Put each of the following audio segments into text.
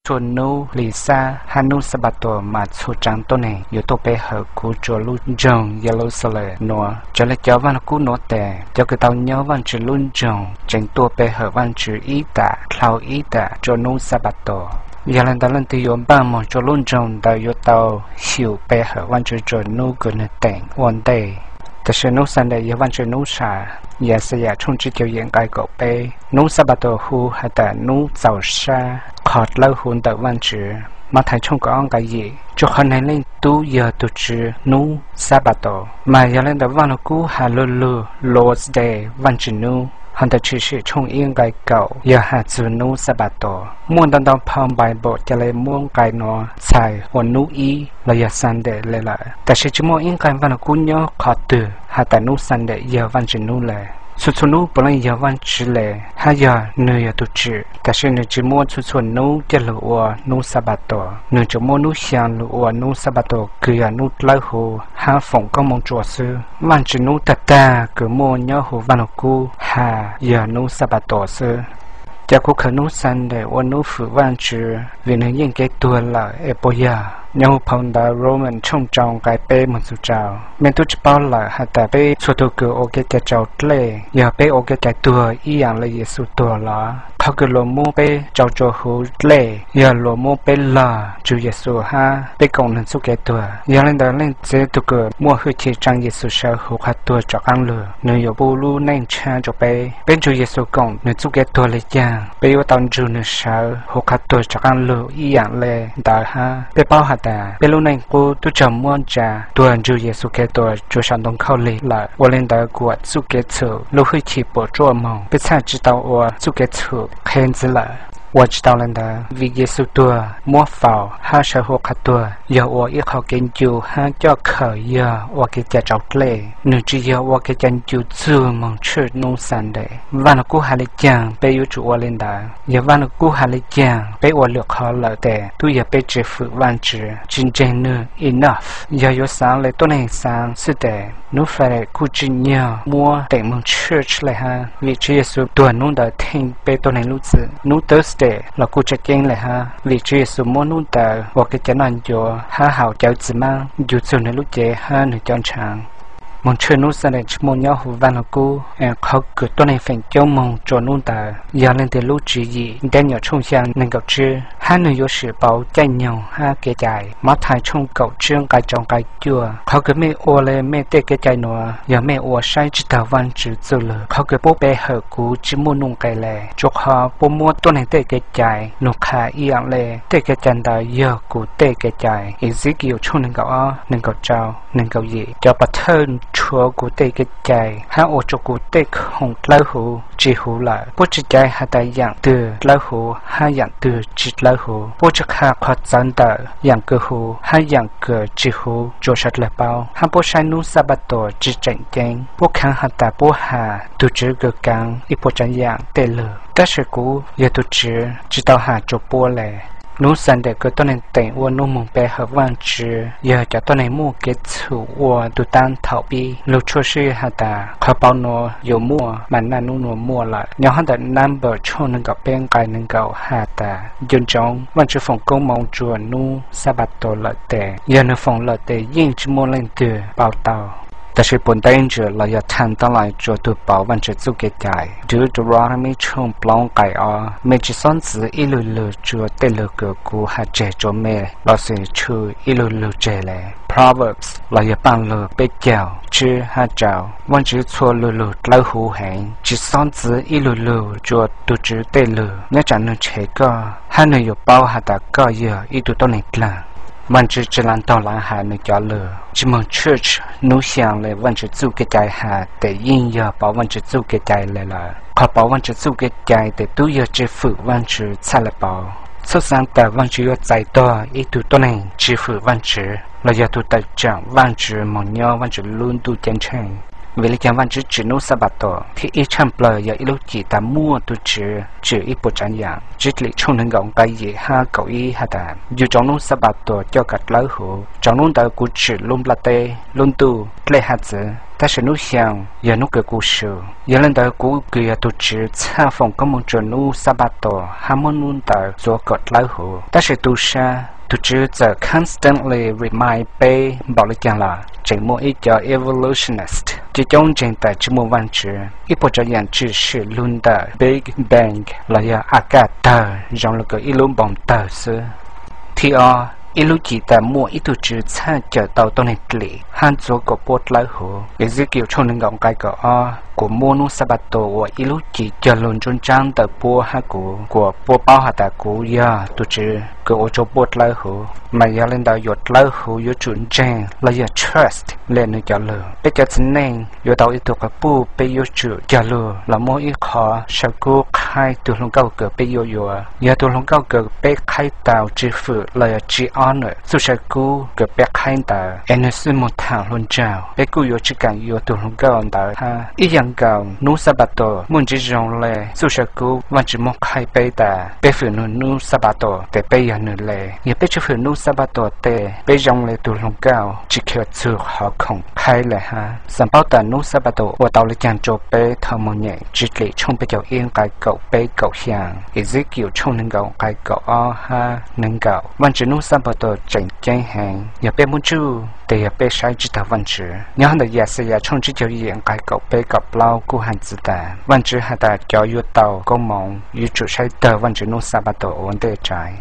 Txhua hnub hli xab hab hnub Xanpataus mas txhua tsav tuab neeg yuav tuaj pe hawm kuv rua lub nroog Yeluxalees nuav. Raws le cov Vaaj Lug Kub nuav tes, cov kws tau nyob Vaajtswv lub nroog tseem tuaj pe hawm Vaajtswv ib tam dlhau ib tam rua hnub Xanpataus. Yog le ntawd leej twg yuav npaj moog rua lub nroog ntawd yuav tau xyum pe hawm Vaajtswv rua hnub kws nwg teem ua ntej. Tab sis hnub Sunday yog Vaajtswv hnub sam. Yaxayas tshooj tsib caug yim nqai kaum peb, hnub Xanpataus hu has tas hnub txaus sab, qhov dlawb huv ntawm Vaajtswv. Mathais tshooj kaum ob nqai yim, rua qhov Neeg Leej Tub yog tug Tswv hnub Xanpataus. Mas yog le ntawd Vaaj Lug Kub has lu lug Lord's Day, Vaajtswv hnub. Hov ntawm Tshwm Sim tshooj ib nqai kaum yog has txug hnub Xanpataus. Muaj ntau ntau phau Npaiv Npaum ca le muab nqai nuav txhais ua hnub ib los yog Sunday le lawm, tab sis tsi muaj ib nqai Vaaj Lug Kub nyob qhov twg has tas hnub Sunday yog Vaajtswv hnub le. Txhua txhua hnub puav leej yog Vaajtswv le hab yog nwg yog tug tswm, tab sis nwg tsi muab txhua txhua hnub coj lug ua hnub Xanpataus. Nwg tsuas muab hnub xyaa lug ua hnub Xanpataus kws yog hnub dlawb huv hab foom koob moov tsua xwb. Vaajtswv hnub tag tag kws muaj nyob huv Vaaj Lug Kub has yog hnub Xanpataus xwb. Cas kuv khaws hnub Sunday ua hnub fwm Vaajtswv vim nwg yeej kev tuag lawm es puas yog? Nyob huv phau ntawv Roman tshooj rau nqai peb moog txug rau, mej tub tsi paub lawm has tas peb txhua tug kws ua kev cai raus dlej, yog peb ua kev cai tuag ib yaam le Yexus tuag los? Qhov kws luas muab peb rau rua huv dlej yog luas muab peb log nrug Yexus hab peb koom nwg txuj kev tuag. Yog le ntawd leej txiv tug kws muaj hwj chim tsaa Yexus sawv huv qhov tuag rov qaab lug, nwg yuav pub lub neej tshab rua peb. Peb nrug Yexus koom nwg txuj kev tuag le caag, peb yuav tau nrug nwg sawv huv qhov tuag rov qaab lug ib yaam le ntawd hab. Peb paub has tas peb lub neej qub tub tsaug muab tsa tuag nrug Yexus Khetos rua sau ntoo khaub lig lawm. Ua le ntawd kuas txuj kev txhum lub hwj chim puam ruaj moog, peb txhaj tsi tau ua txuj kev txhum qhev ntxiv lawm. Ua tsi tau le ntawd, vim Yexus tuag, muab faus hab sawv huv qhov tuag yog ua ib qho kev ncu hab coj khaws yog ua kev cai raus dlej. Nwg tsi yog ua kev cai ncu txug moog tshwj hnub Sunday. Vaaj Lug Kub has le caag peb yuav tsum ua le ntawd. Yog Vaaj Lug Kub has le caag peb ua lwm qhov lawm tes tub yog peb tsi fwm Vaajtswv, tsi ntseeg nwg enough. Yog yuav xaav le tuab neeg xaav xwb tes hnub Friday kuj tsim nyog muab teem moog church le hab, vim Tswv Yexus tuag hnub ntawd theej peb tuab neeg lub txim. Hnub Thursday los kuj tseem ceeb le hab, vim Tswv Yexus muab hnub ntawd ua kev cai noj ncuav hab haus cawv txiv maab ncu txug nwg lub cev hab nwg cov ntshav. Moog tshwj hnub Sunday tsi muaj nyob huv Vaaj Lug Kub, es qhov kws tuab neeg feem coob moog rua hnub ntawd yog leej twg lub tswv yim. Daniel tshooj xyaa neeg nkaum tsib, hab nwg yuav swm pauv caij nyoog hab kev cai. Mathais tshooj kaum tsib nqai rau nqai cuaj, qhov kws mej ua le mej tej kev cai nuav yog mej ua saib tsi taug Vaajtswv txuj lug. Qhov kws puab pe hawm kuv tsi muaj nuj nqes le, rua qhov puab muab tuab neeg tej kev cai lug qha ib yaam le tej kev cai ntawd yog kuv tej kev cai. Ezekiel tshooj neeg nkaum ob, neeg nkaum rau, neeg nkaum yim, cov pov thawj rhuav kuv tej kev cai hab ua rua kuv tej khoom dlawb huv tsi huv lawm. Puab tsi caiv has tas yaam twg dlawb huv hab yaam twg tsi dlawb huv. Puab tsi qha qhov txawv ntawm yaam kws huv hab yaam kws tsi huv rua sawv dlawg paub, hab puab saib hnub Xanpataus tsi tseem ceeb. Puab khaav has tas puab has tug Tswv kws kaav ib puas tsaav yaam tej lug, tab sis kuv yog tug Tswv tsi tau has rua puab le. Hnub Sunday kws tuab neeg teem ua hnub moog pe hawm Vaajtswv yog cov tuab neeg muaj kev txhum ua tug taab thaum pib. Lug tshuaj sij has tas qhov pauv nuav yuav muaj, mas naj nub nuav muaj lawm. Nyob hab ntawm Numbers tshooj neeg nkaum peb nqai neeg nkaum has tas nco ntsoov Vaajtswv foom koob moov rua hnub Xanpataus lawm tes, yog nwg foom lawm tes yeej tsi muaj leej twg pauv tau. Tab sis puas ntev ntws los yog thaam tab lais rua tug pauv Vaajtswv txuj kev cai? Deuteronomy tshooj plaub nqai ob, mej tsi xob ntxiv ib lug lug rua tej lug kws kuv has tseg rua mej lossis tshwm ib lug lug tseg le. Proverbs los yog Paaj Lug peb caug tsib hab rau, Vaajtswv txhua lug lug dlawb huv heev, tsi xob ntxiv ib lug lug rua tug Tswv tej lug, nyob tsam nwg tshev koj hab nwg yuav paub has tas koj yog ib tug tuab neeg dlaag. Vaajtswv tsi laag taug laav has nwg cov lug. Tsi moog church hnub xyaa le Vaajtswv txuj kev cai has tes yeej yog pauv Vaajtswv txuj kev cai le lawm. Qhov pauv Vaajtswv txuj kev cai tes tub yog tsi fwm Vaajtswv txhaj le pauv. Txhob xaav tas Vaajtswv yuav txais tog ib tug tuab neeg tsi fwm Vaajtswv los yog tug tawm tsaam Vaajtswv moog nyob Vaajtswv lub ntuj ceeb tsheej. Vim le caag Vaajtswv tsim hnub Xanpataus thiab ib tshaj plawg yog ib lub cim tas muaj tug Tswv tsim ib puas tsaav yaam? Tswv Lim tshooj neeg nkaum nqai yim hab kaum ib has tas, yug rua hnub Xanpataus coj koj dlawb huv. Rua hnub ntawd kuv tsim lub nplaj teb, lub ntuj, dlej hab txwv. Tab sis hnub xyaa yog hnub kws kuv sw, yog le ntawd kuv kws yog tug Tswv txhaj foom koob moov rua hnub Xabatos hab muab hnub ntawd txuas kom dlawb huv. Tab sis tu sab, tug Tswv txawm constantly remind peb npaum le caag los tseem muaj ib cov evolutionist coob coob ntseeg tas tsi muaj Vaajtswv. Ib puas tsav yaam tshwm sim lug ntawm Big Bang los yog a kaj tawg zoo le kws ib lub npoo tawg xwb. Thib ob, ib lub cim tas muaj ib tug Tswv txhaj cawm tau tuab neeg dlim hab txuas kom puab dlawb huv. Ezekiel tshooj neeg nkaum nqai kaum ob, kuas muab hnub Xabatos ua ib lub cim cog lug nruab nraab ntawm puab hab kuv, kuas puab paub has tas kuv yog tug Tswv kws ua rua puab dlawb huv. Mas yog le ntawd yuav dlawb huv yuav tsum ntseeg los yog trust le nwg cov lug. Peb cov txiv neej yuav tau ib tug quas puj peb yuav tsum cog lug los muab ib qho saw kub qhaib tug hluas nkauj kws peb yuav yuav. Yog tug hluas nkauj kws peb qhaib tau tsi fwm los yog tsi honor txuj saw kub kws peb qhaib ntawd es nwg xwb moog thaam hluas nraug, peb kuj yuav tsi kaam yuav tug hluas nkauj ntawd hab. Ib yaam nkaus hnub Xabatos muaj ntsiv zoo le txuj saw kub Vaajtswv muab qhaib peb tas peb fwm nwg hnub Xabatos tes peb yog nwg le. Yog peb tsi fwm hnub Xabatos tes peb zoo le tug hluas nkauj tsi khaws txug qhov khoom qhaib le hab. Xaav paub tas hnub Xabatos ua tau le caag rua peb thaus moog nyeem Tsi Dlim tshooj peb caug ib nqai kaum peb kaum xyaa, Ezekiel tshooj neeg nkaum nqai kaum ob hab neeg nkaum. Vaajtswv hnub Xabatos tseem ceeb heev, yog peb muab tsuj tes yog peb saib tsi taug Vaajtswv. Nyob ntawm Yaxayas tshooj tsib caug yim nqai kaum peb kaum plaub kuj has txug tas Vaajtswv has tas cov yuav tau koob moov yuav tsum saib taug Vaajtswv hnub Xabatos ua ntej tsai.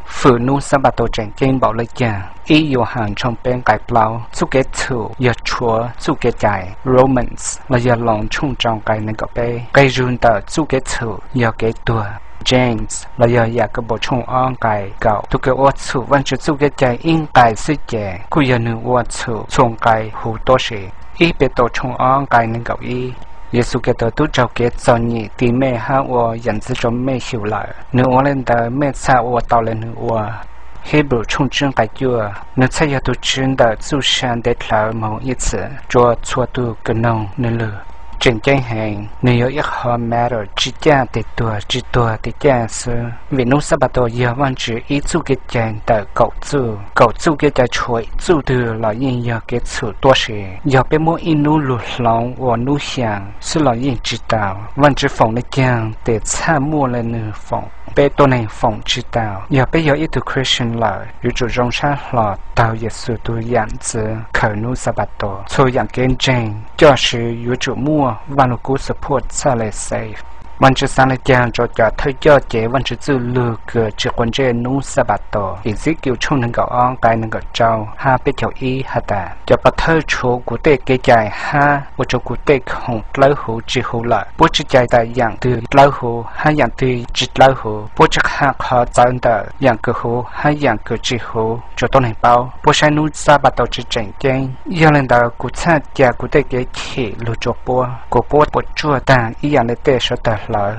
Fwm hnub Xabatos tseem ceeb npaum le caag. Ib Yuas Has tshooj peb nqai plaub, txuj kev txhum yog tshuav txuj kev cai. Romans los yog Loos tshooj rau nqai neeg nkaum peb, qe zug ntawm txuj kev txhum yog kev tuag. James los yog Yakaunpaus tshooj ob nqai kaum, tug kws ua txhum Vaajtswv txuj kev cai ib nqai xwb ces kuj yog nwg ua txhum txhua nqai huv tuab si. Ib Petus tshooj ob nqai neeg nkaum ib, Yexus Khetos tub raug kev txom nyem ti mej hab ua yam ntxwv rua mej xyum lawm, nwg ua le ntawd mej txhaj ua tau le nwg ua. Hebrews tshooj tswb nqai cuaj, nwg txhaj yog tug Tswv ntawm txuj sa ntev dlhawv moog ib txhis rua txhua tug kws noog nwg lug. Tseem ceeb heev, nwg yog ib qho matter tsi caj tes tuag tsi tuag tes caj xwb, vim hnub Xabatos yog Vaajtswv ib txuj kev cai ntawm kaum txuj. Kaum txuj kev cai tshuav txuj twg los yeej yog kev txhum tuab si. Yog peb muab ib nub lug hloov ua nub xyaa xwb los yeej tsi tau. Vaajtswv foom le caag tes txhaj muaj le nwg foom, peb tuab neeg foom tsi tau. Yog peb yog ib tug Christian lawm yuav tsum zoo sab hlo taug Yexus tug yam ntxwv khaws hnub Xabatos. Txhua yaam kev ntseeg coj swv yuav tsum muaj Vaaj Lug Kub support txhaj le safe. Vaajtswv xaav le caag rua cov thawj coj cev Vaajtswv txuj lug kws tsi quas ntsej hnub Xabatos? Ezekiel tshooj neeg nkaum ob nqai neeg nkaum rau hab peb caug ib has tas, cov pov thawj tshuav kuv tej kev cai hab ua rua kuv tej khoom dlawb huv tsi huv lawm. Puab tsi cais tas yaam twg dlawb huv hab yaam twg tsi dlawb huv. Puab tsi qha qhov txawv ntawm yaam kws huv hab yaam kws tsi huv rua tuab neeg paub. Puab saib hnub Xabatos tsi tseem ceeb, yog le ntawd kuv txhaj ca kuv tej kev chim lug rua puab, kuas puab puas tsuaj taag ib yaam le tej suav tawg hlawv.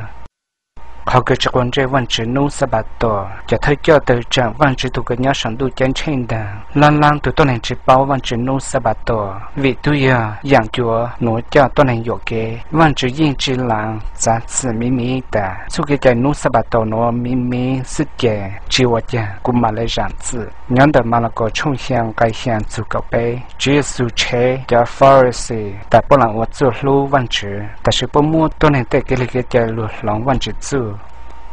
Qhov kws tsi quas ntsej Vaajtswv hnub Xabatos, cov thawj coj tawm tsaam Vaajtswv tug kws nyob saum ntuj ceeb tsheej ntaag, laab laab tug tuab neeg tsi paub Vaajtswv hnub Xabatos, vim tub yog yaam cuav nuav coj tuab neeg yuam kev. Vaajtswv yeej tsi laav txav txim miv miv tas txuj kev cai hnub Xabatos nuav miv miv xwb ces tsi ua caag, kuv maam le zaam txim. Nyob ntawm Malakaus tshooj xyaa nqai xyaa txug kaum peb, Tswv Yexus tshev cov Farisi tas puab lam ua txuj hlub Vaajtswv, tab sis puab muab tuab neeg tej kev li kev cai lug hloov Vaajtswv txuj.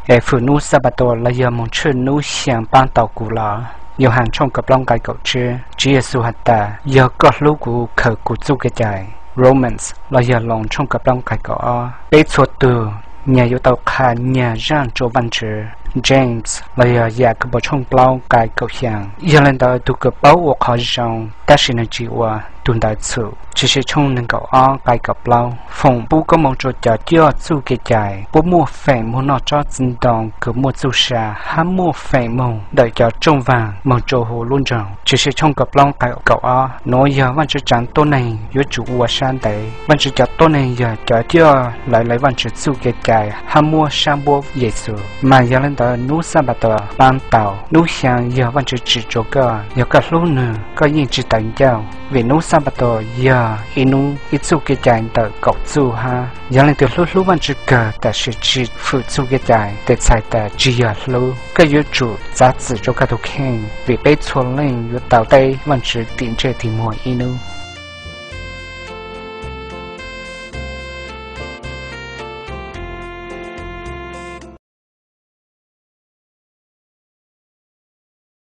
Es fwm hnub Xabatos los yog moog tshwj hnub xyaa paab tau kuv los? Yauhas tshooj kaum plaub nqai kaum tsib, Tswv Yexus has tas, yog koj hlub kuv, khaws kuv txuj kev cai. Romans los yog Loos tshooj kaum plaub nqai kaum ob. Peb txhua tug nyag yuav tau qha nyag zaaj rua Vaajtswv. James los yog Yakaunpaus tshooj plaub nqai kaum xyaa, yog le ntawd tug kws paub ua qhov zoo tab sis nwg tsi ua, tug ntawd txhum. Tshwm Sim tshooj neeg nkaum ob nqai kaum plaub foom pub koob moov rua cov coj txuj kev cai. Puab muaj feem moog noj tsob txiv ntoo kws muaj txuj sa hab muaj feem moog ntawm cov tsooj vaag moog rua huv lub nroog. Tshwm Sim tshooj kaum plaub nqai kaum ob, nuav yog Vaajtswv tsaav tuab neeg yuav tsum ua sab ntev. Vaajtswv cov tuab neeg yog cov coj lawv le Vaajtswv txuj kev cai hab muab sab npuab Yexus. Mas yog le ntawd hnub Xabatos paab tau. Hnub xyaa yog Vaajtswv tsim rua koj, yog koj hlub nwg koj yeej tsi tawv ncauj, vim hnub Xabatos yog ib hnub ib txuj kev cai ntawm kaum txuj hab. Yog leej twg hlub hlub Vaajtswv kawg tab sis tsi fwm txuj kev cai tes txhais tas tsi yog hlub. Koj yuav tsum txav txim rua koj tug kheej, vim peb txhua leej yuav tau teb Vaajtswv tim ntsej tim muag ib hnub.